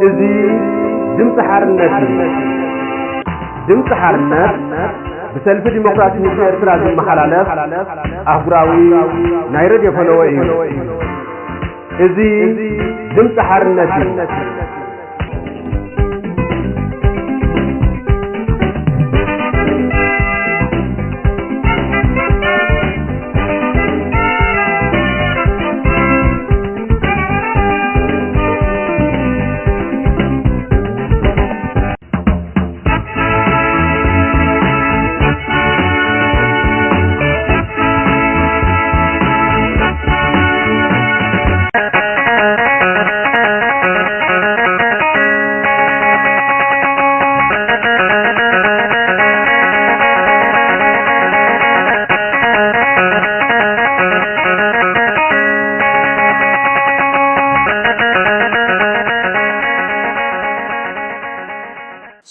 እዚ ድምፂ ሓርነት እዩ። ድምፂ ሓርነት ብሰልፊ ዲሞክራሲ ህዝቢ ኤርትራ ዝመሓላለፍ ኣህጉራዊ ናይ ሬድዮ ፈነወ እዩ። እዚ ድምፂ ሓርነት እዩ።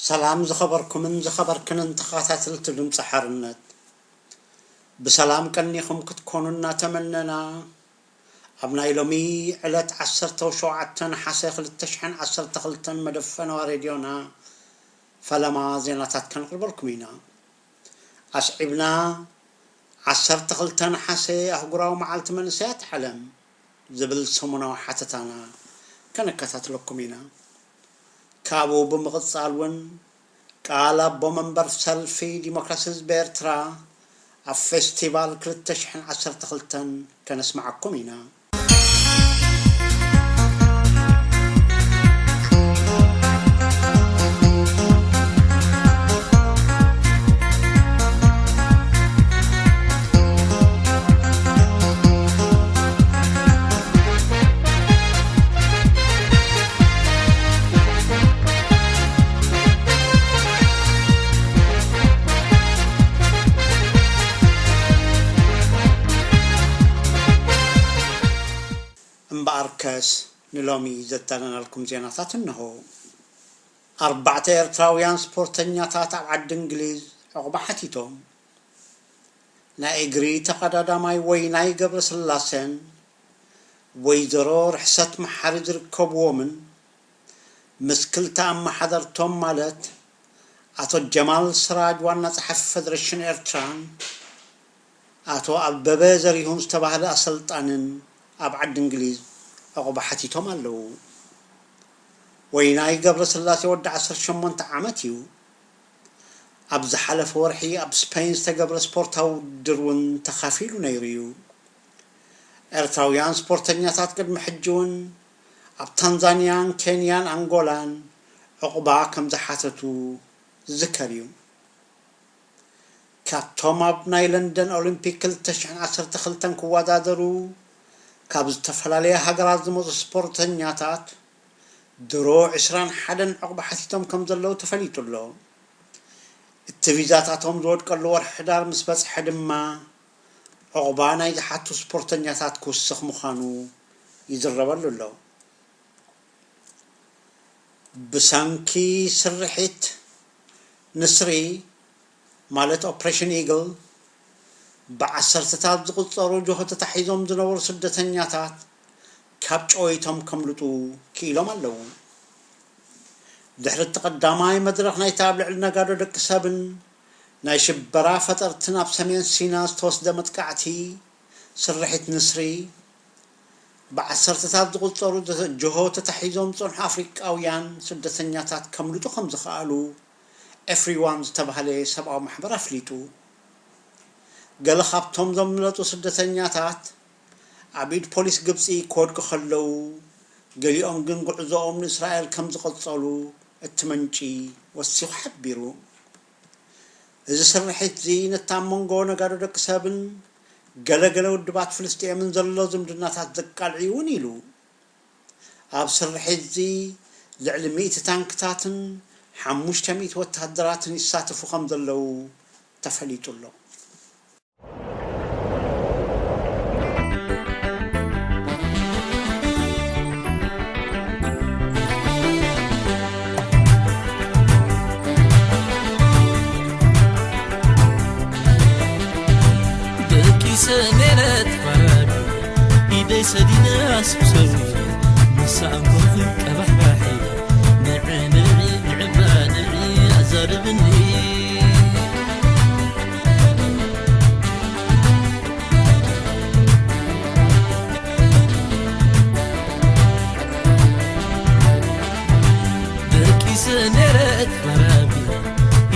ሰላም ዝኸበርኩምን ዝኸበርክንን ተኸታተልቲ ድምፂ ሓርነት፣ ብሰላም ቀኒኹም ክትኮኑ እናተመነና፣ ኣብ ናይ ሎሚ ዕለት ዓሰርተ ሸውዓተ ነሓሰ ክልተ ሽሕን ዓሰርተ ክልተን መደብ ፈነዋ ሬድዮና ፈለማ ዜናታት ከንቕርበልኩም ኢና። ኣስዒብና ዓሰርተ ክልተ ነሓሰ ኣህጉራዊ መዓልቲ መንእሰያት ዓለም ዝብል ሰሙናዊ ሓተታና ከነከታትለኩም ኢና። ካብኡ ብምቕጻል እውን ቃል ኣቦ መንበር ሰልፊ ዲሞክራሲ ህዝቢ ኤርትራ ኣብ ፌስቲቫል ክልተ ሽሕን ዓሰርተ ክልተን ከነስምዓኩም ኢና። እምበኣርከስ ንሎሚ ዘዳለናልኩም ዜናታት እንሆ። ኣርባዕተ ኤርትራውያን ስፖርተኛታት ኣብ ዓዲ እንግሊዝ ዕቑባ ሓቲቶም። ናይ እግሪ ተቐዳዳማይ ወይናይ ገብረስላሴን ወይዘሮ ርሕሰት መሓሪ ዝርከብዎምን ምስ ክልተ ኣመሓደርቶም ማለት ኣቶ ጀማል ስራጅ ዋና ጸሓፊ ፌደሬሽን ኤርትራን ኣቶ ኣበበ ዘሪሁን ዝተባህለ ኣሰልጣንን ኣብ ዓዲ እንግሊዝ ዕቑባ ሓቲቶም ኣለዉ። ወይናይ ገብረስላሴ ወዲ ዓሰርተ ሸሞንተ ዓመት እዩ። ኣብ ዝሓለፈ ወርሒ ኣብ ስፔን ዝተገብረ ስፖርታዊ ውድድር እውን ተኻፊሉ ነይሩ እዩ። ኤርትራውያን ስፖርተኛታት ቅድሚ ሕጂ እውን ኣብ ታንዛንያን ኬንያን ኣንጎላን ዕቑባ ከም ዝሓተቱ ዝዝከር እዩ። ካብቶም ኣብ ናይ ለንደን ኦሊምፒክ ክልተ ሽሕን ዓሰርተ ክልተን ክወዳደሩ ካብ ዝተፈላለያ ሃገራት ዝመጹ ስፖርተኛታት ድሮ ዕስራን ሓደን ዕቑባ ሓቲቶም ከም ዘለዉ ተፈሊጡ ኣሎ። እቲ ቪዛታቶም ዝወድቀሉ ወርሒ ሕዳር ምስ በጽሐ ድማ ዕቑባ ናይ ዝሓቱ ስፖርተኛታት ክውስኽ ምዃኑ ይዝረበሉ ኣሎ። ብሰንኪ ስርሒት ንስሪ ማለት ኦፕሬሽን ኢግል ብዓሰርተታት ዝቑጸሩ ጆሆ ተታሒዞም ዝነበሩ ስደተኛታት ካብ ጨወይቶም ከምልጡ ክኢሎም ኣለዉ። ድሕሪ እቲ ቀዳማይ መድረኽ ናይታ ኣብ ልዕሊ ነጋዶ ደቂ ሰብን ናይ ሽበራ ፈጠርትን ኣብ ሰሜን ሲና ዝተወስደ መጥቃዕቲ ስርሒት ንስሪ ብዓሰርተታት ዝቑጸሩ ጀሆ ተታሒዞም ዝጸንሑ ኣፍሪቃውያን ስደተኛታት ከምልጡ ከም ዝኸኣሉ ኤፍሪዋን ዝተባህለ ሰብኣዊ ማሕበር ኣፍሊጡ። ገለ ካብቶም ዘምለጡ ስደተኛታት ኣብ ኢድ ፖሊስ ግብጺ ክወድቁ ከለዉ፣ ገሊኦም ግን ጉዕዞኦም ንእስራኤል ከም ዝቐጸሉ እቲ ምንጪ ወሲኹ ሓቢሩ። እዚ ስርሒት እዚ ነቲ ኣብ መንጎ ነጋዶ ደቂ ሰብን ገለ ገለ ውድባት ፍልስጤምን ዘሎ ዝምድናታት ዘቃልዕ እውን ኢሉ። ኣብ ስርሒት እዚ ልዕሊ ሚእቲ ታንክታትን ሓሙሽተ ሚእቲ ወተሃደራትን ይሳተፉ ከም ዘለዉ ተፈሊጡ ኣሎ። ደቂ ሰሜነት ባራቢ ኢደይ ሰዲደ ኣስብሰዊ ምሳእንኮ ቀባሕባሒ ሰነረት ባራቢ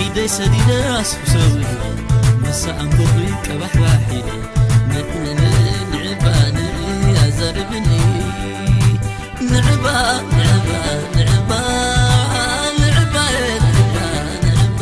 ኢደይ ሰዲደ ኣስኩሰዊ ምሳ ኣንቡሪ ቀባሕባሒ ንዕባ ንዒ ኣዛርብኒ ንዕባ ንዕባ ንዕባ ንዕባ ንዕባ ንዕባ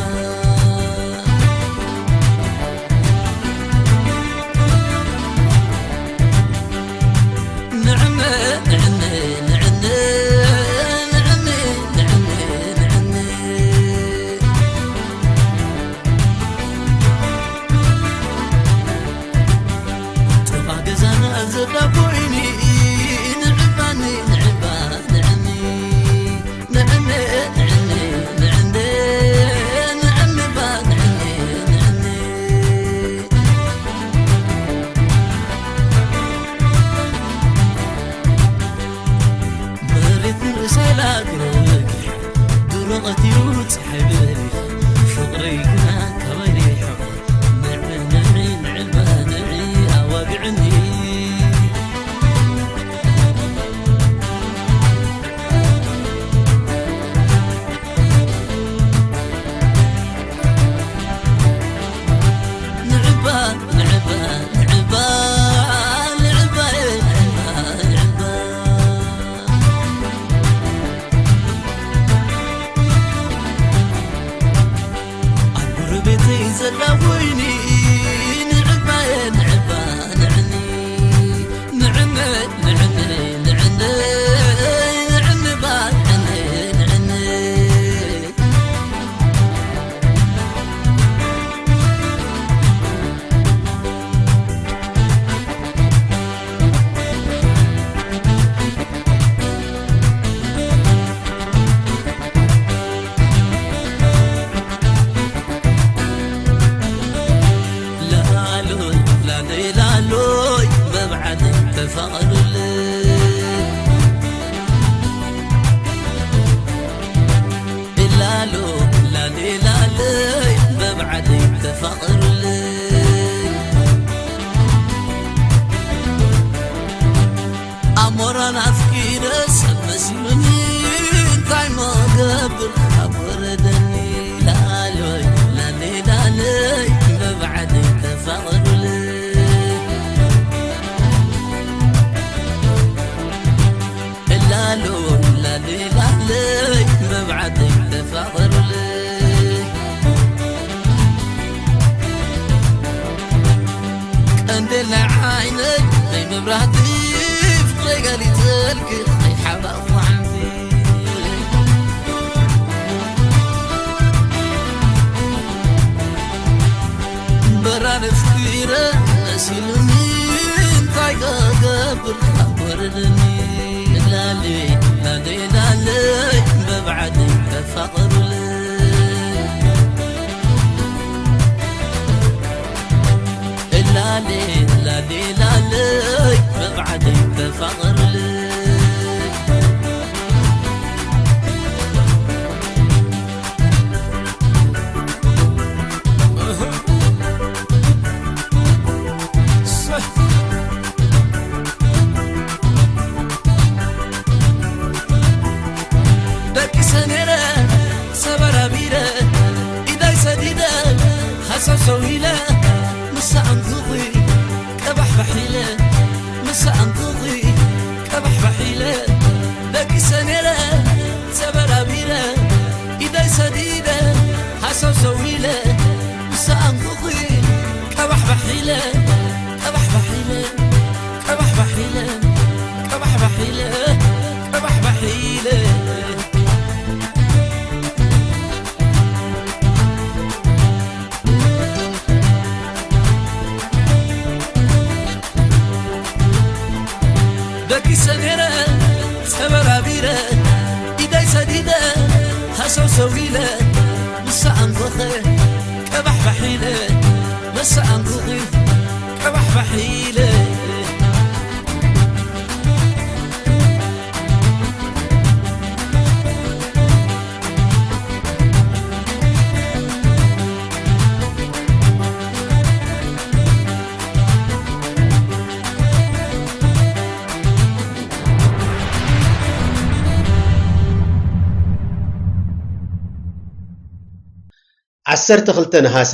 ዓሰርተ ክልተ ነሓሰ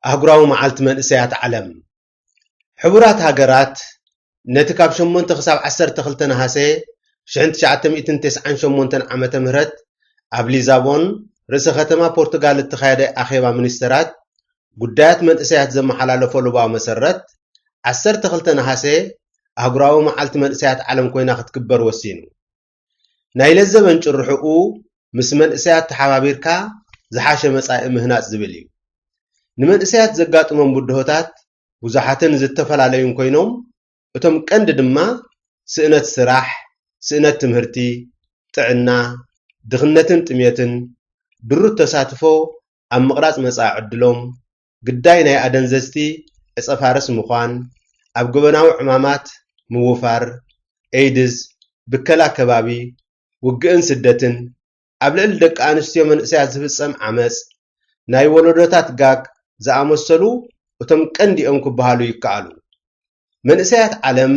ኣህጉራዊ መዓልቲ መንእሰያት ዓለም። ሕቡራት ሃገራት ነቲ ካብ ሸሞንተ ክሳብ ዓሰርተ ክልተ ነሓሰ ሽሕን ትሽዓተ ሚእትን ተስዓን ሸሞንተን ዓመተ ምህረት ኣብ ሊዛቦን ርእሰ ከተማ ፖርቱጋል እተኻየደ ኣኼባ ሚኒስተራት ጉዳያት መንእሰያት ዘመሓላለፎ ልባዊ መሰረት ዓሰርተ ክልተ ነሓሰ ኣህጉራዊ መዓልቲ መንእሰያት ዓለም ኮይና ክትክበር ወሲኑ። ናይ ለዘበን ጭርሕኡ ምስ መንእሰያት ተሓባቢርካ ዝሓሸ መጻኢ ምህናጽ ዝብል እዩ። ንመንእሰያት ዘጋጥሞም ብድሆታት ብዙሓትን ዝተፈላለዩን ኮይኖም እቶም ቀንዲ ድማ ስእነት ስራሕ፣ ስእነት ትምህርቲ፣ ጥዕና፣ ድኽነትን ጥሜትን፣ ድሩት ተሳትፎ ኣብ ምቕራጽ መጻኢ ዕድሎም፣ ግዳይ ናይ ኣደንዘዝቲ ዕጸ ፋርስ ምዃን፣ ኣብ ገበናዊ ዕማማት ምውፋር፣ ኤይድስ፣ ብከላ ከባቢ፣ ውግእን ስደትን፣ ኣብ ልዕሊ ደቂ ኣንስትዮ መንእሰያት ዝፍጸም ዓመጽ፣ ናይ ወለዶታት ጋግ ዝኣመሰሉ እቶም ቀንዲኦም ክበሃሉ ይከኣሉ። መንእሰያት ዓለም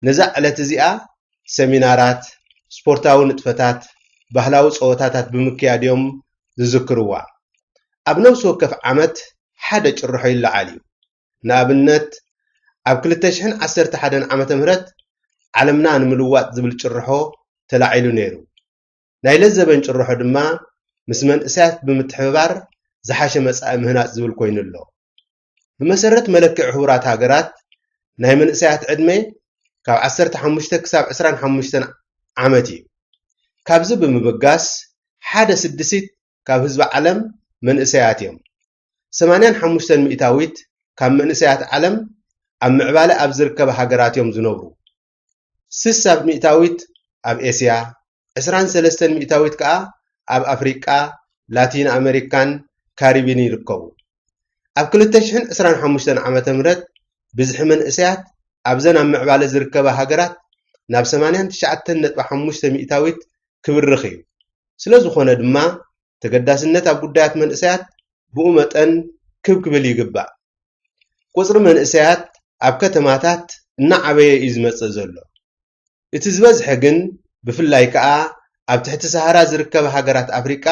ነዛ ዕለት እዚኣ ሰሚናራት፣ ስፖርታዊ ንጥፈታት፣ ባህላዊ ጸወታታት ብምክያድ እዮም ዝዝክርዋ። ኣብ ነፍሲ ወከፍ ዓመት ሓደ ጭርሖ ይለዓል እዩ። ንኣብነት ኣብ ክልተ ሽሕን ዓሰርተ ሓደን ዓመተ ምህረት ዓለምና ንምልዋጥ ዝብል ጭርሖ ተላዒሉ ነይሩ። ናይ ለዘበን ጭርሖ ድማ ምስ መንእሰያት ብምትሕብባር ዝሓሸ መጻኢ ምህናጽ ዝብል ኮይኑ ኣሎ። ብመሰረት መለክዒ ሕቡራት ሃገራት ናይ መንእሰያት ዕድመ ካብ ዓሰርተ ሓሙሽተ ክሳብ ዕስራን ሓሙሽተን ዓመት እዩ። ካብዚ ብምብጋስ ሓደ ስድሲት ካብ ህዝቢ ዓለም መንእሰያት እዮም። ሰማንያን ሓሙሽተን ሚእታዊት ካብ መንእሰያት ዓለም ኣብ ምዕባለ ኣብ ዝርከባ ሃገራት እዮም ዝነብሩ። ስሳ ሚእታዊት ኣብ ኤስያ፣ ዕስራን ሰለስተን ሚእታዊት ከኣ ኣብ ኣፍሪቃ፣ ላቲን ኣመሪካን ካሪብን ይርከቡ። ኣብ ክልተ ሽሕን ዕስራን ሓሙሽተን ዓመተ ምህረት ብዝሒ መንእሰያት ኣብዘን ኣብ ምዕባለ ዝርከባ ሃገራት ናብ ሰማንያን ትሽዓተን ነጥቢ ሓሙሽተ ሚእታዊት ክብርኽ እዩ። ስለ ዝኾነ ድማ ተገዳስነት ኣብ ጉዳያት መንእሰያት ብኡ መጠን ክብ ክብል ይግባእ። ቁጽሪ መንእሰያት ኣብ ከተማታት እናዓበየ እዩ ዝመጽእ ዘሎ። እቲ ዝበዝሐ ግን ብፍላይ ከኣ ኣብ ትሕቲ ሰሃራ ዝርከባ ሃገራት ኣፍሪቃ፣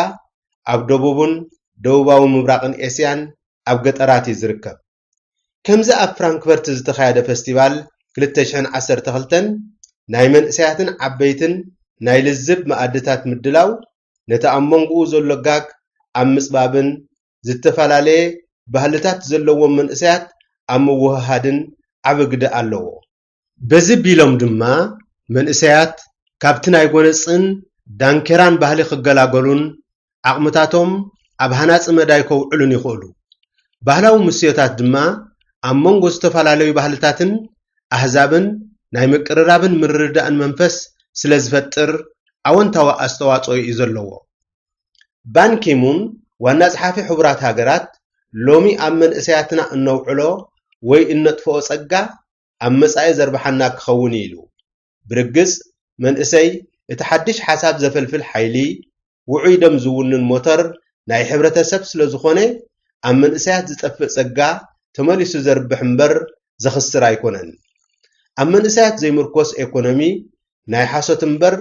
ኣብ ደቡብን ደቡባዊ ምብራቕን ኤስያን ኣብ ገጠራት እዩ ዝርከብ። ከምዚ ኣብ ፍራንክፈርት ዝተኻየደ ፈስቲቫል ክልተ ሽሕን ዓሰርተ ክልተን ናይ መንእሰያትን ዓበይትን ናይ ልዝብ መኣድታት ምድላው ነቲ ኣብ መንጎኡ ዘሎ ጋግ ኣብ ምጽባብን ዝተፈላለየ ባህልታት ዘለዎም መንእሰያት ኣብ ምውህሃድን ዓቢ ግደ ኣለዎ። በዚ ቢሎም ድማ መንእሰያት ካብቲ ናይ ጎነጽን ዳንኬራን ባህሊ ክገላገሉን ዓቕምታቶም ኣብ ሃናጺ መዳይ ከውዕሉን ይኽእሉ። ባህላዊ ምስዮታት ድማ ኣብ መንጎ ዝተፈላለዩ ባህልታትን ኣህዛብን ናይ ምቅርራብን ምርድዳእን መንፈስ ስለ ዝፈጥር ኣወንታዊ ኣስተዋጽኦ እዩ ዘለዎ። ባን ኪሙን ዋና ጸሓፊ ሕቡራት ሃገራት ሎሚ ኣብ መንእሰያትና እነውዕሎ ወይ እነጥፍኦ ጸጋ ኣብ መጻኢ ዘርብሓና ክኸውን እዩ ኢሉ። ብርግጽ መንእሰይ እቲ ሓድሽ ሓሳብ ዘፈልፍል ሓይሊ፣ ውዑይ ደም ዝውንን ሞተር ናይ ሕብረተሰብ ስለ ዝኾነ ኣብ መንእሰያት ዝጠፍእ ጸጋ ተመሊሱ ዘርብሕ እምበር ዘኽስር ኣይኮነን። ኣብ መንእሰያት ዘይምርኮስ ኤኮኖሚ ናይ ሓሶት እምበር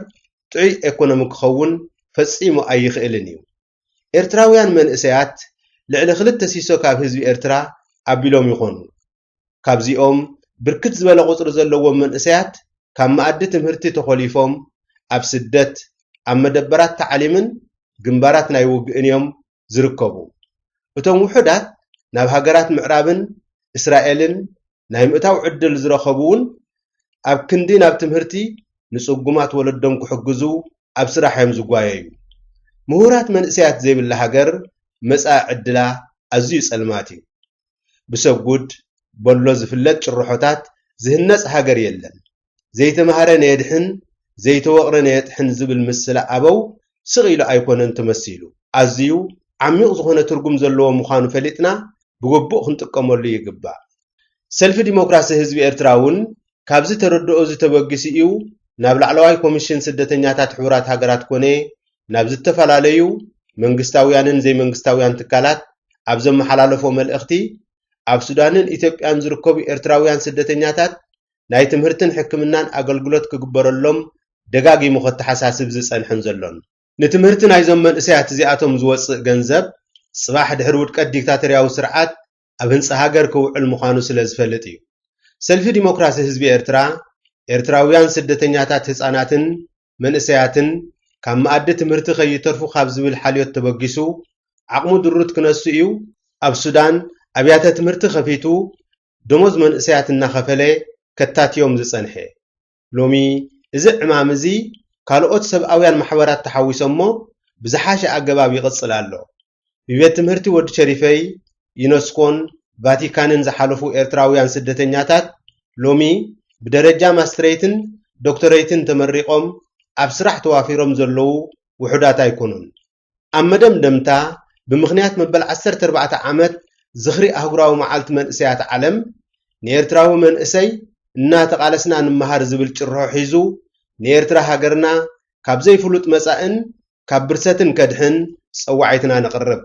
ጥዑይ ኤኮኖሚ ክኸውን ፈጺሙ ኣይኽእልን እዩ። ኤርትራውያን መንእሰያት ልዕሊ ክልተ ሲሶ ካብ ህዝቢ ኤርትራ ኣቢሎም ይኾኑ። ካብዚኦም ብርክት ዝበለ ቁጽሪ ዘለዎም መንእሰያት ካብ መኣዲ ትምህርቲ ተኾሊፎም ኣብ ስደት፣ ኣብ መደበራት ታዕሊምን ግንባራት ናይ ውግእን እዮም ዝርከቡ። እቶም ውሑዳት ናብ ሃገራት ምዕራብን እስራኤልን ናይ ምእታው ዕድል ዝረኸቡ እውን ኣብ ክንዲ ናብ ትምህርቲ ንጽጉማት ወለዶም ክሕግዙ ኣብ ስራሕ እዮም ዝጓየዩ። ምሁራት መንእሰያት ዘይብላ ሃገር መጻኢ ዕድላ ኣዝዩ ጸልማት እዩ። ብሰጉድ በሎ ዝፍለጥ ጭርሖታት ዝህነጽ ሃገር የለን። ዘይተማህረ ነየድሕን ዘይተወቕረ ነየጥሕን ዝብል ምስላ ኣበው ስቕ ኢሉ ኣይኮነን ተመሲሉ። ኣዝዩ ዓሚቕ ዝኾነ ትርጉም ዘለዎ ምዃኑ ፈሊጥና ብግቡእ ክንጥቀመሉ ይግባእ። ሰልፊ ዲሞክራሲ ህዝቢ ኤርትራ እውን ካብዚ ተረድኦ እዚ ተበጊሱ እዩ ናብ ላዕለዋይ ኮሚሽን ስደተኛታት ሕቡራት ሃገራት ኮነ ናብ ዝተፈላለዩ መንግስታውያንን ዘይመንግስታውያን ትካላት ኣብ ዘመሓላለፎ መልእኽቲ ኣብ ሱዳንን ኢትዮጵያን ዝርከቡ ኤርትራውያን ስደተኛታት ናይ ትምህርትን ሕክምናን ኣገልግሎት ክግበረሎም ደጋጊሙ ከተሓሳስብ ዝጸንሐን ዘሎን። ንትምህርቲ ናይዞም መንእሰያት እዚኣቶም ዝወጽእ ገንዘብ ጽባሕ ድሕሪ ውድቀት ዲክታቶርያዊ ስርዓት ኣብ ህንጻ ሃገር ክውዕል ምዃኑ ስለ ዝፈልጥ እዩ። ሰልፊ ዲሞክራሲ ህዝቢ ኤርትራ፣ ኤርትራውያን ስደተኛታት ህጻናትን መንእሰያትን ካብ መኣዲ ትምህርቲ ከይተርፉ ካብ ዝብል ሓልዮት ተበጊሱ፣ ዓቕሙ ድሩት ክነሱ እዩ ኣብ ሱዳን ኣብያተ ትምህርቲ ከፊቱ ደሞዝ መንእሰያት እናኸፈለ ከታትዮም ዝጸንሐ። ሎሚ እዚ ዕማም እዚ ካልኦት ሰብኣውያን ማሕበራት ተሓዊሶሞ ብዝሓሸ ኣገባብ ይቕጽል ኣሎ። ብቤት ትምህርቲ ወዲ ሸሪፈይ፣ ዩነስኮን ቫቲካንን ዝሓለፉ ኤርትራውያን ስደተኛታት ሎሚ ብደረጃ ማስትሬይትን ዶክተረይትን ተመሪቖም ኣብ ስራሕ ተዋፊሮም ዘለዉ ውሑዳት ኣይኮኑን። ኣብ መደምደምታ፣ ብምኽንያት መበል ዓሰርተ ኣርባዕተ ዓመት ዝኽሪ ኣህጉራዊ መዓልቲ መንእሰያት ዓለም፣ ንኤርትራዊ መንእሰይ እናተቓለስና ንመሃር ዝብል ጭርሖ ሒዙ፣ ንኤርትራ ሃገርና ካብ ዘይፍሉጥ መጻእን ካብ ብርሰትን ከድሕን ጸዋዒትና ነቕርብ።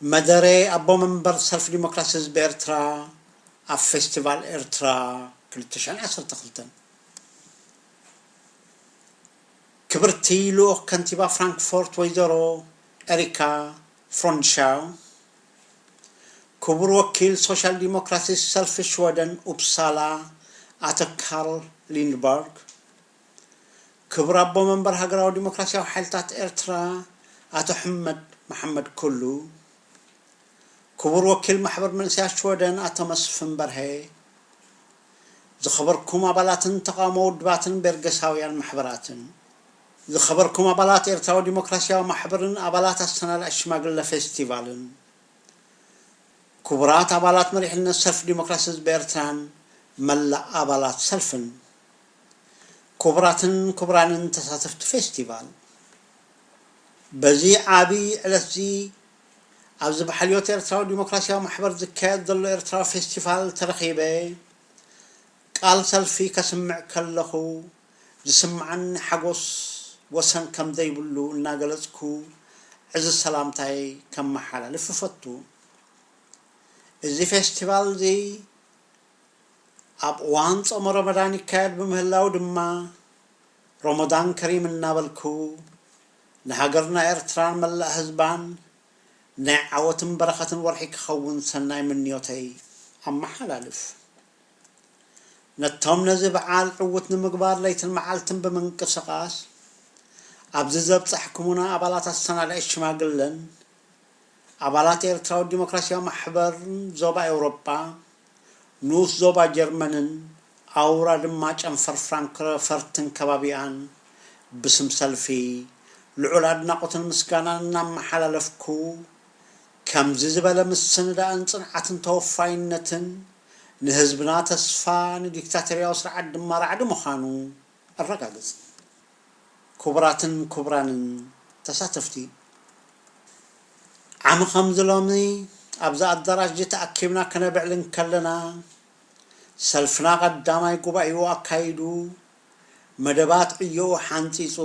መደረ ኣቦ መንበር ሰልፊ ዲሞክራሲ ህዝቢ ኤርትራ ኣብ ፌስቲቫል ኤርትራ ክልተ ሽሕን ዓሰርተ ክልተን። ክብርቲ ልኡኽ ከንቲባ ፍራንክፎርት ወይዘሮ ኤሪካ ፍሮንሻው፣ ክቡር ወኪል ሶሻል ዲሞክራሲ ሰልፊ ሽወደን ኡፕሳላ ኣቶ ካርል ሊንድበርግ፣ ክቡር ኣቦ መንበር ሃገራዊ ዲሞክራሲያዊ ሓይልታት ኤርትራ ኣቶ ሕመድ መሓመድ ኩሉ፣ ክቡር ወኪል ማሕበር መንእሰያት ሽወደን ኣቶ መስፍን በርሀ፣ ዝኸበርኩም ኣባላትን ተቓውሞ ውድባትን ቤርገሳውያን ማሕበራትን፣ ዝኸበርኩም ኣባላት ኤርትራዊ ዲሞክራሲያዊ ማሕበርን ኣባላት ኣሰናዳኢ ሽማግለ ፌስቲቫልን፣ ክቡራት ኣባላት መሪሕነት ሰልፊ ዲሞክራሲ ህዝቢ ኤርትራን መላእ ኣባላት ሰልፍን፣ ክቡራትን ክቡራንን ተሳተፍቲ ፌስቲቫል፣ በዚ ዓቢ ዕለትዚ ኣብዚ ብሓልዮት ኤርትራዊ ዲሞክራሲያዊ ማሕበር ዝካየድ ዘሎ ኤርትራዊ ፌስቲቫል ተረኺበ ቃል ሰልፊ ከስምዕ ከለኹ ዝስምዓኒ ሓጎስ ወሰን ከም ዘይብሉ እናገለጽኩ፣ ዕዚ ሰላምታይ ከመሓላልፍ እፈቱ። እዚ ፌስቲቫል እዚ ኣብ እዋን ጾመ ረመዳን ይካየድ ብምህላው ድማ፣ ረመዳን ከሪም እናበልኩ፣ ንሃገርና ኤርትራን መላእ ህዝባን ናይ ዓወትን በረኸትን ወርሒ ክኸውን ሰናይ ምንዮተይ ኣመሓላልፍ። ነቶም ነዚ በዓል ዕዉት ንምግባር ለይትን መዓልትን ብምንቅስቓስ፣ ኣብዚ ዘብጻሕኩሙና ኣባላት ኣሰናዳኢ ሽማግለን፣ ኣባላት ኤርትራዊ ዲሞክራሲያዊ ማሕበርን ዞባ ኤውሮጳ፣ ንኡስ ዞባ ጀርመንን ኣውራ ድማ ጨንፈር ፍራንክፈርትን ከባቢኣን ብስም ሰልፊ ልዑል ኣድናቖትን ምስጋናን እናመሓላለፍኩ፣ ከምዚ ዝበለ ምስንዳእን ጽንዓትን ተወፋይነትን ንህዝብና ተስፋ፣ ንዲክታቶርያዊ ስርዓት ድማ ራዕዲ ምዃኑ ኣረጋግጽ። ክቡራትን ክቡራንን ተሳተፍቲ፣ ዓሚ ከምዚ ሎሚ ኣብዚ ኣዳራሽ እዚ ተኣኪብና ከነብዕል እንከለና፣ ሰልፍና ቀዳማይ ጉባኤኡ ኣካይዱ፣ መደባት ዕዮኡ ሓንጺጹ፣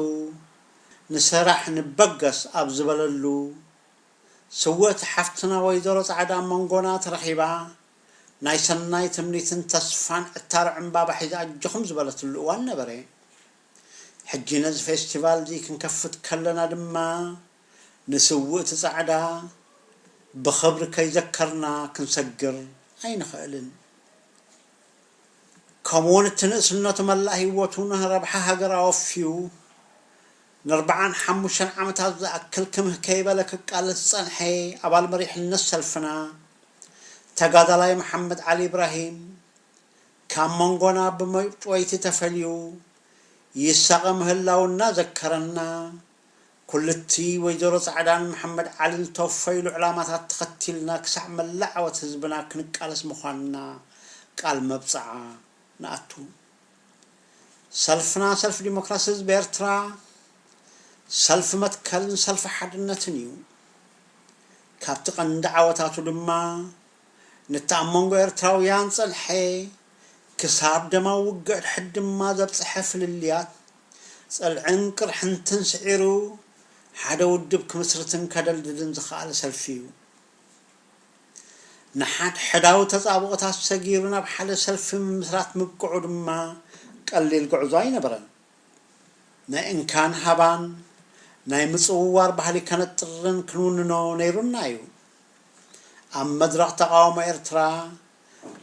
ንስራሕ ንበገስ ኣብ ዝበለሉ፣ ስውእቲ ሓፍትና ወይዘሮ ጻዕዳ ኣብ መንጎና ተረኺባ፣ ናይ ሰናይ ትምኒትን ተስፋን ዕታሮ ዕምባባ ሒዛ ኣጆኹም ዝበለትሉ እዋን ነበረ። ሕጂ ነዚ ፌስቲቫል እዚ ክንከፍት ከለና ድማ፣ ንስውእቲ ጻዕዳ ብኽብሪ ከይዘከርና ክንሰግር ኣይንኽእልን። ከምኡውን እቲ ንእስነቱ መላእ ህይወቱ ንረብሓ ሃገር ኣወፍዩ፣ ንኣርብዓን ሓሙሽተን ዓመታት ዝኣክል ክምህ ከይበለ ክቃለስ ዝጸንሐ ኣባል መሪሕነት ሰልፍና፣ ተጋዳላይ መሓመድ ዓሊ ኢብራሂም፣ ካብ መንጎና ብመጭወይቲ ተፈልዩ ይሳቐ ምህላው እናዘከረና፣ ኩልቲ ወይዘሮ ጻዕዳን መሓመድ ዓልን ዝተወፈይሉ ዕላማታት ተኸቲልና ክሳዕ መላእ ዓወት ህዝብና ክንቃለስ ምዃንና ቃል መብጽዓ ንኣቱ። ሰልፍና ሰልፊ ዲሞክራሲ ህዝቢ ኤርትራ ሰልፊ መትከልን ሰልፊ ሓድነትን እዩ። ካብቲ ቀንዲ ዓወታቱ ድማ፣ ነቲ ኣብ መንጎ ኤርትራውያን ጸንሐ፣ ክሳብ ደማዊ ውግእ ድሕድ ድማ ዘብጽሐ ፍልልያት፣ ጸልዕን ቅርሕንትን ስዒሩ፣ ሓደ ውድብ ክምስርትን ከደልድልን ዝኸኣለ ሰልፊ እዩ። ንሓድሕዳዊ ተጻብኦታት ሰጊሩ ናብ ሓደ ሰልፊ ምምስራት ምብቅዑ ድማ ቀሊል ጉዕዞ ኣይነበረን። ናይ እንካን ሃባን ናይ ምጽውዋር ባህሊ ከነጥርን ክንውንኖ ነይሩና እዩ። ኣብ መድረኽ ተቓውሞ ኤርትራ፣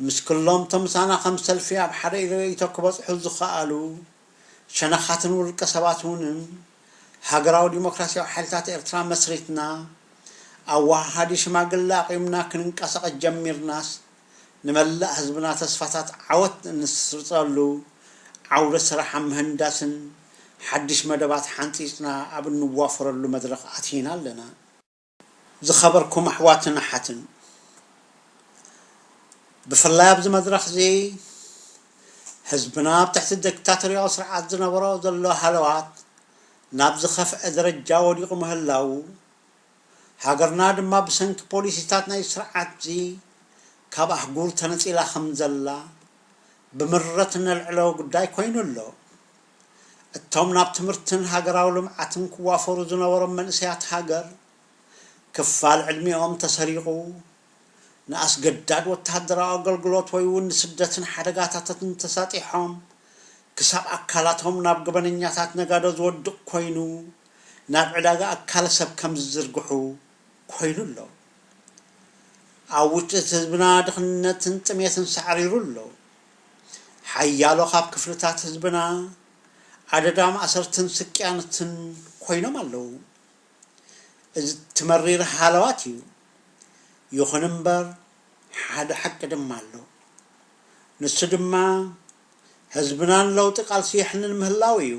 ምስ ኩሎም እቶም ምሳና ከም ሰልፊ ኣብ ሓደ ርእይቶ ክበጽሑ ዝኸኣሉ ሸነኻትን ውልቀ ሰባት እውንን፣ ሃገራዊ ዲሞክራሲያዊ ሓይልታት ኤርትራ መስሪትና፣ ኣወሃሃዲ ሽማግለ ኣቒምና ክንንቀሳቐስ ጀሚርናስ፣ ንመላእ ህዝብና ተስፋታት ዓወት እንስርጸሉ ዓውደ ስራሕ ኣብ ምህንዳስን ሓድሽ መደባት ሓንጺጽና ኣብ እንዋፈረሉ መድረኽ ኣቲና ኣለና። ዝኸበርኩም ኣሕዋትን ኣሓትን፣ ብፍላይ ኣብዚ መድረኽ እዚ ህዝብና ኣብ ትሕቲ ዲክታቶርያዊ ስርዓት ዝነበሮ ዘሎ ሃለዋት ናብ ዝኸፍአ ደረጃ ወዲቑ ምህላዉ፣ ሃገርና ድማ ብሰንኪ ፖሊሲታት ናይ ስርዓት እዚ ካብ ኣህጉር ተነጺላ ከም ዘላ ብምረት እነልዕሎ ጉዳይ ኮይኑ ኣሎ። እቶም ናብ ትምህርትን ሃገራዊ ልምዓትን ክዋፈሩ ዝነበሮም መንእሰያት ሃገር፣ ክፋል ዕድሚኦም ተሰሪቑ፣ ንኣስገዳድ ወተሃደራዊ ኣገልግሎት ወይ እውን ንስደትን ሓደጋታትን ተሳጢሖም፣ ክሳብ ኣካላቶም ናብ ገበነኛታት ነጋዶ ዝወድቕ ኮይኑ፣ ናብ ዕዳጋ ኣካለ ሰብ ከም ዝዝርግሑ ኮይኑ ኣሎ። ኣብ ውሽጢ ህዝብና ድኽነትን ጥሜትን ሳዕሪሩ ኣሎ። ሓያሎ ካብ ክፍልታት ህዝብና ኣደዳ ማእሰርትን ስቅያንትን ኮይኖም ኣለዉ። እዚ ትመሪር ሃለዋት እዩ። ይኹን እምበር፣ ሓደ ሓቂ ድማ ኣሎ። ንሱ ድማ፣ ህዝብናን ለውጢ ቃልሲ የሕንን ምህላው እዩ።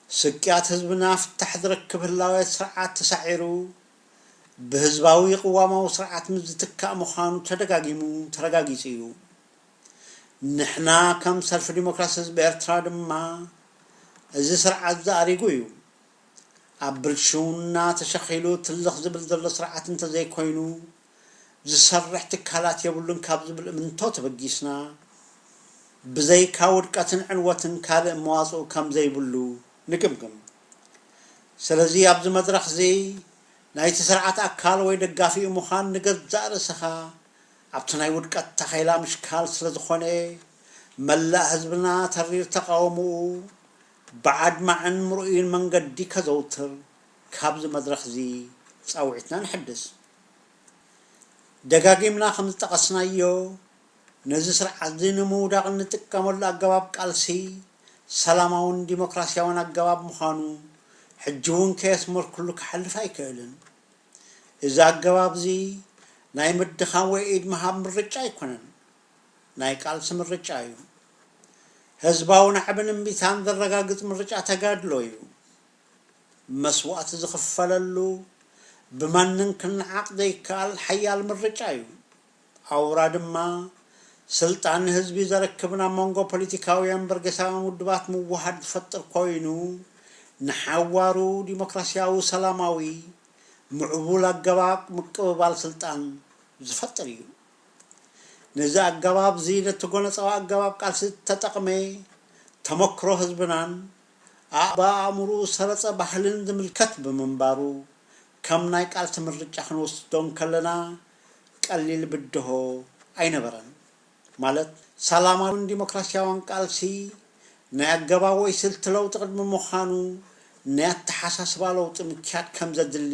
ስቅያት ህዝብና ፍታሕ ዝረክብ ህላወ ስርዓት ተሳዒሩ፣ ብህዝባዊ ቅዋማዊ ስርዓት ምስ ዝትካእ ምዃኑ ተደጋጊሙ ተረጋጊጹ እዩ። ንሕና ከም ሰልፊ ዲሞክራሲ ህዝቢ ኤርትራ ድማ፣ እዚ ስርዓት ዝኣሪጉ እዩ። ኣብ ብልሽውና ተሸኺሉ ትልኽ ዝብል ዘሎ ስርዓት እንተዘይኮይኑ፣ ዝሰርሕ ትካላት የብሉን ካብ ዝብል እምንቶ ተበጊስና፣ ብዘይካ ውድቀትን ዕንወትን ካልእ መዋጽኦ ከም ዘይብሉ ንግምግም። ስለዚ ኣብዚ መድረኽ እዚ ናይቲ ስርዓት ኣካል ወይ ደጋፊኡ ምዃን ንገዛእ ርእስኻ ኣብቲ ናይ ውድቀት ታኼላ ምሽካል ስለ ዝኾነ፣ መላእ ህዝብና ተሪር ተቓውሞኡ ብኣድማዕን ምርኡይን መንገዲ ከዘውትር ካብዚ መድረኽ እዚ ጻውዒትና ነሐድስ። ደጋጊምና ከም ዝጠቐስናዮ፣ ነዚ ስርዓት እዚ ንምውዳቕ እንጥቀመሉ ኣገባብ ቃልሲ ሰላማውን ዲሞክራሲያውን ኣገባብ ምዃኑ ሕጂ እውን ከየስመርኩሉ ክሓልፍ ኣይክእልን። እዚ ኣገባብ እዚ ናይ ምድኻም ወይ ኢድ ምሃብ ምርጫ ኣይኮነን፣ ናይ ቃልሲ ምርጫ እዩ። ህዝባዊ ናዕብን እምቢታን ዘረጋግጽ ምርጫ ተጋድሎ እዩ። መስዋእቲ ዝኽፈለሉ፣ ብማንም ክነዓቕ ዘይከኣል ሓያል ምርጫ እዩ። ኣውራ ድማ፣ ስልጣን ንህዝቢ ዘረክብን ኣብ መንጎ ፖለቲካውያን በርጌሳውያን ውድባት ምውሃድ ዝፈጥር ኮይኑ፣ ንሓዋሩ ዲሞክራሲያዊ፣ ሰላማዊ፣ ምዕቡል ኣገባብ ምቅብባል ስልጣን ዝፈጥር እዩ። ነዚ ኣገባብ እዚ ነቲ ጎነጻዊ ኣገባብ ቃልሲ ተጠቕመ፣ ተመክሮ ህዝብናን ኣብ ኣእምሮኡ ዝሰረጸ ባህልን ዝምልከት ብምንባሩ፣ ከም ናይ ቃልሲ ምርጫ ክንወስዶ እንከለና፣ ቀሊል ብድሆ ኣይነበረን። ማለት፣ ሰላማውን ዲሞክራሲያውን ቃልሲ ናይ ኣገባብ ወይ ስልቲ ለውጢ ቅድሚ ምዃኑ፣ ናይ ኣተሓሳስባ ለውጢ ምክያድ ከም ዘድሊ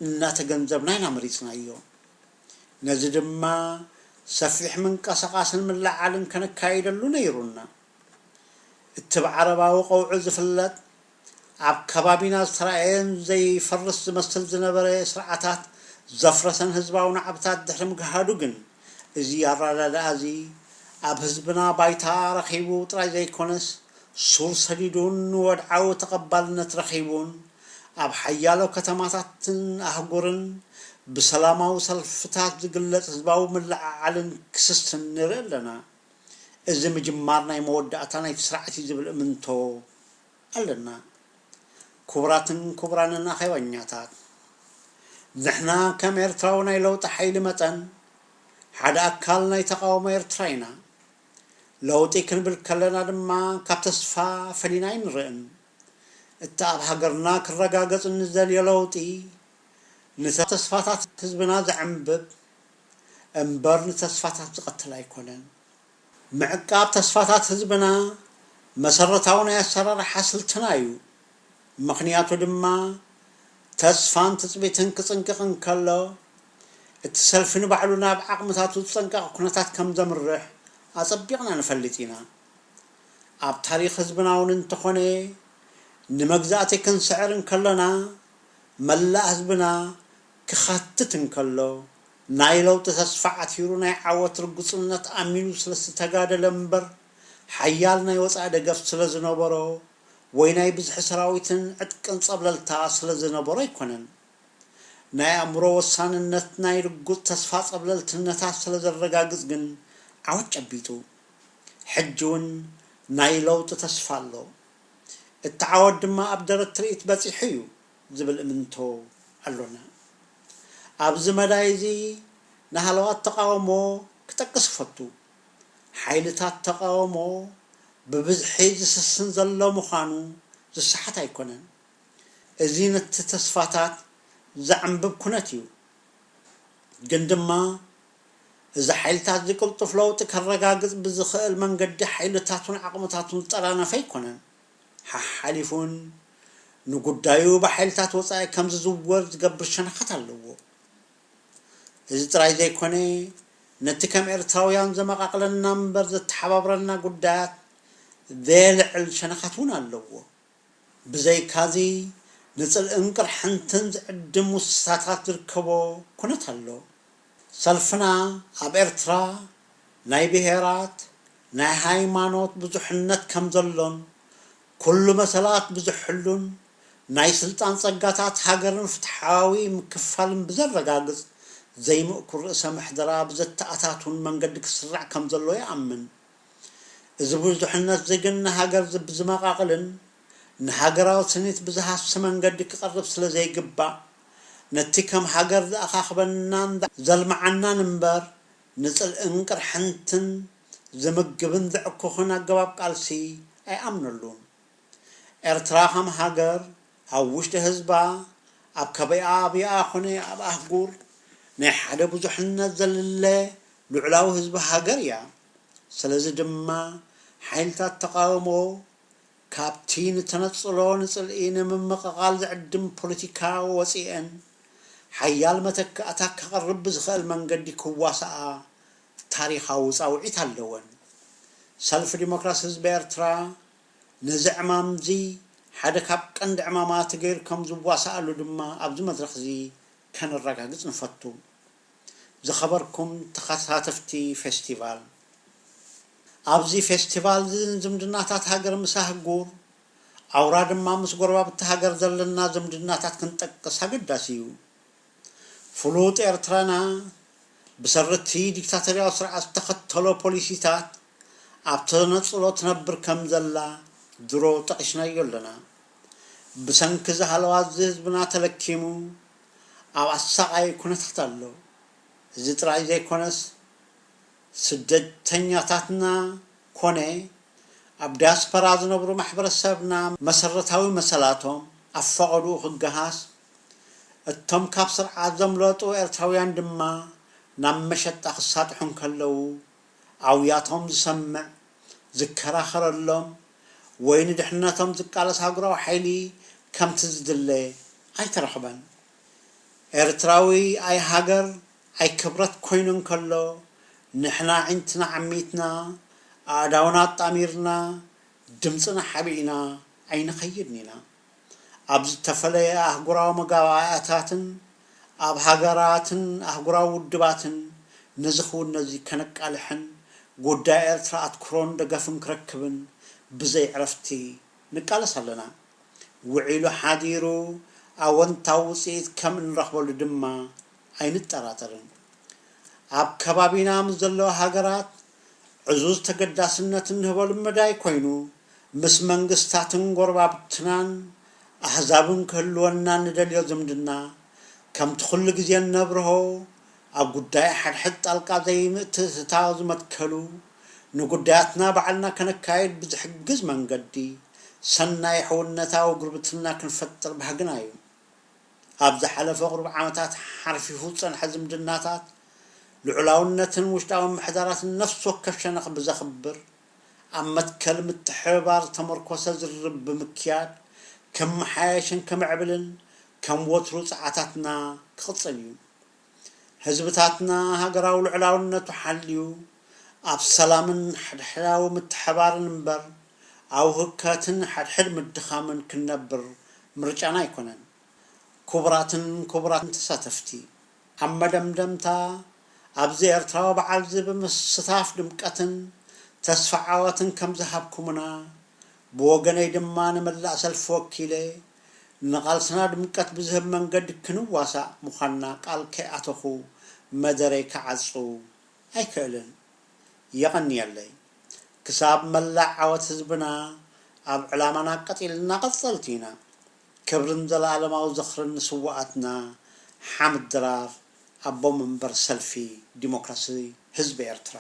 እናተገንዘብና ኢና መሪጽናዮ። ነዚ ድማ ሰፊሕ ምንቅስቓስን ምልዕዓልን ከነካይደሉ ነይሩና። እቲ ብዓረባዊ ቀውዒ ዝፍለጥ፣ ኣብ ከባቢና ዝተራእየን ዘይፈርስ ዝመስል ዝነበረ ስርዓታት ዘፍረሰን ህዝባዊ ናዕብታት ድሕሪ ምግሃዱ ግን፣ እዚ ኣረዳድኣ እዚ ኣብ ህዝብና ባይታ ረኺቡ ጥራይ ዘይኮነስ፣ ሱር ሰዲዱን ወድዓዊ ተቐባልነት ረኺቡን፣ ኣብ ሓያሎ ከተማታትን ኣህጉርን ብሰላማዊ ሰልፍታት ዝግለጽ ህዝባዊ ምልዕዓልን ክስስን ንርኢ ኣለና። እዚ ምጅማር ናይ መወዳእታ ናይቲ ስርዓት እዩ ዝብል እምንቶ ኣለና። ክቡራትን ክቡራንን ኣኼባኛታት፣ ንሕና ከም ኤርትራዊ ናይ ለውጢ ሓይሊ መጠን፣ ሓደ ኣካል ናይ ተቓውሞ ኤርትራ ኢና። ለውጢ ክንብል ከለና ድማ ካብ ተስፋ ፈሊና ኣይንርእን። እቲ ኣብ ሃገርና ክረጋገጽ ንደልዮ ለውጢ፣ ንተስፋታት ህዝብና ዘዕንብብ እምበር ንተስፋታት ዝቐትል ኣይኮነን። ምዕቃብ ተስፋታት ህዝብና መሰረታዊ ናይ ኣሰራርሓ ስልትና እዩ። ምኽንያቱ ድማ፣ ተስፋን ትጽቢትን ክጽንቅቕ እንከሎ፣ እቲ ሰልፊ ንባዕሉ ናብ ዓቕምታቱ ዝጸንቀቐ ኩነታት ከም ዘምርሕ ኣጸቢቕና ንፈልጥ ኢና። ኣብ ታሪኽ ህዝብና እውን እንተኾነ፣ ንመግዛእቲ ክንስዕር እንከሎና፣ መላእ ህዝብና ክኻትት እንከሎ፣ ናይ ለውጢ ተስፋ ዓቲሩ ናይ ዓወት ርግጽነት ኣሚኑ ስለ ዝተጋደለ እምበር፣ ሓያል ናይ ወጻኢ ደገፍ ስለ ዝነበሮ፣ ወይ ናይ ብዝሒ ሰራዊትን ዕጥቅን ጸብለልታ ስለ ዝነበሮ ኣይኮነን። ናይ ኣእምሮ ወሳንነት ናይ ርጉጽ ተስፋ ጸብለልትነታት ስለ ዘረጋግጽ ግን ዓወት ጨቢጡ። ሕጂ እውን ናይ ለውጢ ተስፋ ኣሎ። እቲ ዓወት ድማ ኣብ ደረት ትርኢት በጺሑ እዩ ዝብል እምንቶ ኣሎና። ኣብዚ መዳይ እዚ ንሃለዋት ተቓውሞ ክጠቅስ እፈቱ። ሓይልታት ተቓውሞ ብብዝሒ ዝስስን ዘሎ ምዃኑ ዝሰሓት ኣይኮነን። እዚ ነቲ ተስፋታት ዘዕንብብ ኩነት እዩ። ግን ድማ እዚ ሓይልታት እዚ ቅልጡፍ ለውጢ ከረጋግጽ ብዝኽእል መንገዲ ሓይልታቱን ዓቕምታቱን ዝጠራነፈ ኣይኮነን። ሓሓሊፉን ንጉዳዩ ብሓይልታት ወጻኢ ከም ዝዝወር ዝገብር ሸነኻት ኣለዎ። እዚ ጥራይ ዘይኮነ፣ ነቲ ከም ኤርትራውያን ዘመቓቕለና እምበር ዘተሓባብረና ጉዳያት ዘየልዕል ሸነኻት እውን ኣለዎ። ብዘይካዚ፣ ንጽልእን ቅርሕንትን ዝዕድም ውሳታት ዝርከቦ ኩነት ኣሎ። ሰልፍና ኣብ ኤርትራ ናይ ብሄራት፣ ናይ ሃይማኖት ብዙሕነት ከም ዘሎን፣ ኩሉ መሰላት ብዝሕሉን፣ ናይ ስልጣን ጸጋታት ሃገርን ፍትሓዊ ምክፋልን ብዘረጋግጽ ዘይምእኩል ርእሰ ምሕደራ ብዘተኣታቱን መንገዲ ክስራዕ ከም ዘሎ ይኣምን። እዚ ብዙሕነት እዚ ግን ንሃገር ዝ-፣ ብዝመቓቕልን ንሃገራዊ ስኒት ብዝሃሲ መንገዲ ክቐርብ ስለ ዘይግባእ፣ ነቲ ከም ሃገር ዝኣኻኽበናን ዘልምዓናን እምበር፣ ንጽልእን ቅርሕንትን ዝምግብን ዘዕኩኽን ኣገባብ ቃልሲ ኣይኣምነሉን። ኤርትራ ከም ሃገር፣ ኣብ ውሽጢ ህዝባ፣ ኣብ ከባቢኣ ኮነ ኣብ ኣህጉር፣ ናይ ሓደ ብዙሕነት ዘልለ ልዑላዊ ህዝቢ ሃገር እያ። ስለዚ ድማ፣ ሓይልታት ተቓውሞ ካብቲ ንተነጽሎ ንጽልኢ ንምምቕቓል ዝዕድም ፖለቲካ ወጺኤን፣ ሓያል መተካእታ ከቕርብ ብዝኽእል መንገዲ ክዋሳኣ ታሪኻዊ ጻውዒት ኣለወን። ሰልፊ ዲሞክራሲ ህዝቢ ኤርትራ ነዚ ዕማምዚ ሓደ ካብ ቀንዲ ዕማማቱ ገይሩ ከም ዝዋሳኣሉ ድማ ኣብዚ መድረኽዚ ከነረጋግጽ ንፈቱ። ዝኸበርኩም ተኸታተፍቲ ፌስቲቫል፣ ኣብዚ ፌስቲቫል እዚ ዝምድናታት ሃገር ምስ ኣህጉር፣ ኣውራ ድማ ምስ ጎረባብቲ ሃገር ዘለና ዝምድናታት ክንጠቅስ ኣገዳሲ እዩ። ፍሉጥ ኤርትራና ብሰርቲ ዲክታቶርያዊ ስርዓት ዝተኸተሎ ፖሊሲታት ኣብ ተነጽሎ ትነብር ከም ዘላ ድሮ ጠቒስናዮ ኣለና። ብሰንኪ እዚ ሃለዋት እዚ ህዝብና ተለኪሙ ኣብ ኣሳቓዪ ኩነታት ኣሎ። እዚ ጥራይ ዘይኮነስ፣ ስደተኛታትና ኮነ ኣብ ዲያስፖራ ዝነብሩ ማሕበረሰብና መሰረታዊ መሰላቶም ኣብ ፈቐድኡ ክገሃስ፣ እቶም ካብ ስርዓት ዘምለጡ ኤርትራውያን ድማ ናብ መሸጣ ክሳጥሑ እንከለዉ፣ ኣውያቶም ዝሰምዕ፣ ዝከራኸረሎም፣ ወይ ንድሕነቶም ዝቃለስ ሃገራዊ ሓይሊ ከምቲ ዝድለ ኣይተረኽበን። ኤርትራዊ ኣይ ሃገር ኣይ ክብረት ኮይኑ እንከሎ፣ ንሕና ኣዒንትና ዓሚትና፣ ኣእዳውና ኣጣሚርና፣ ድምጽና ሓቢእና ኣይንኸይድን ኢና። ኣብ ዝተፈለየ ኣህጉራዊ መጋባእያታትን ኣብ ሃገራትን ኣህጉራዊ ውድባትን ነዚ ክውን ነዚ ከነቃልሕን ጉዳይ ኤርትራ ኣትኩሮን ደገፍን ክረክብን ብዘይ ዕረፍቲ ንቃለስ ኣለና። ውዒሉ ሓዲሩ ኣወንታዊ ውጽኢት ከም እንረኽበሉ ድማ ኣይንጠራጠርን። ኣብ ከባቢና ምስ ዘለዋ ሃገራት ዕዙዝ ተገዳስነት እንህበሉ መዳይ ኮይኑ፣ ምስ መንግስታትን ጎረባብትናን ኣህዛብን ክህልወና ንደልዮ ዝምድና፣ ከምቲ ኩሉ ግዜ እነብርሆ፣ ኣብ ጉዳይ ሓድሕድ ጣልቃ ዘይምእትታው ዝመትከሉ፣ ንጉዳያትና ባዕልና ከነካይድ ብዝሕግዝ መንገዲ፣ ሰናይ ሕውነታዊ ጉርብትና ክንፈጥር ባህግና እዩ። ኣብ ዝሓለፈ ቁሩብ ዓመታት ሓርፊፉ ዝጸንሐ ዝምድናታት፣ ልዑላውነትን ውሽጣዊ ምሕዳራትን ነፍሲ ወከፍ ሸነኽ ብዘኽብር፣ ኣብ መትከል ምትሕብባር ዝተመርኮሰ ዝርርብ ብምክያድ፣ ከመሓየሽን ከመዕብልን ከም ወትሩ ጸዓታትና ክቕጽል እዩ። ህዝብታትና ሃገራዊ ልዑላውነቱ ሓልዩ፣ ኣብ ሰላምን ሓድሕዳዊ ምትሕባርን እምበር፣ ኣብ ህውከትን ሓድሕድ ምድኻምን ክንነብር ምርጫና ኣይኮነን። ክቡራትን ክቡራትን ተሳተፍቲ፣ ኣብ መደምደምታ፣ ኣብዚ ኤርትራዊ በዓል እዚ ብምስታፍ ድምቀትን ተስፋ ዓወትን ከም ዝሃብኩምና፣ ብወገነይ ድማ ንመላእ ሰልፊ ወኪለ፣ ንቓልስና ድምቀት ብዝህብ መንገዲ ክንዋሳእ ምዃንና ቃል ከይኣተኹ መደረይ ክዓጹ ኣይክእልን። የቐንየለይ። ክሳብ መላእ ዓወት ህዝብና ኣብ ዕላማና ቀጺልና ቀጸልቲ ኢና። ክብርን ዘላለማዊ ዝኽርን ንስውኣትና ሓምድ ድራር፣ ኣቦ መንበር ሰልፊ ዲሞክራሲ ህዝቢ ኤርትራ።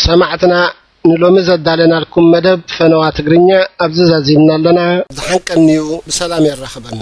ሰማዕትና፣ ንሎሚ ዘዳለናልኩም መደብ ፈነዋ ትግርኛ ኣብዚ ዛዚምና ኣለና። ዝሓንቀንዩ ብሰላም የራኽበና።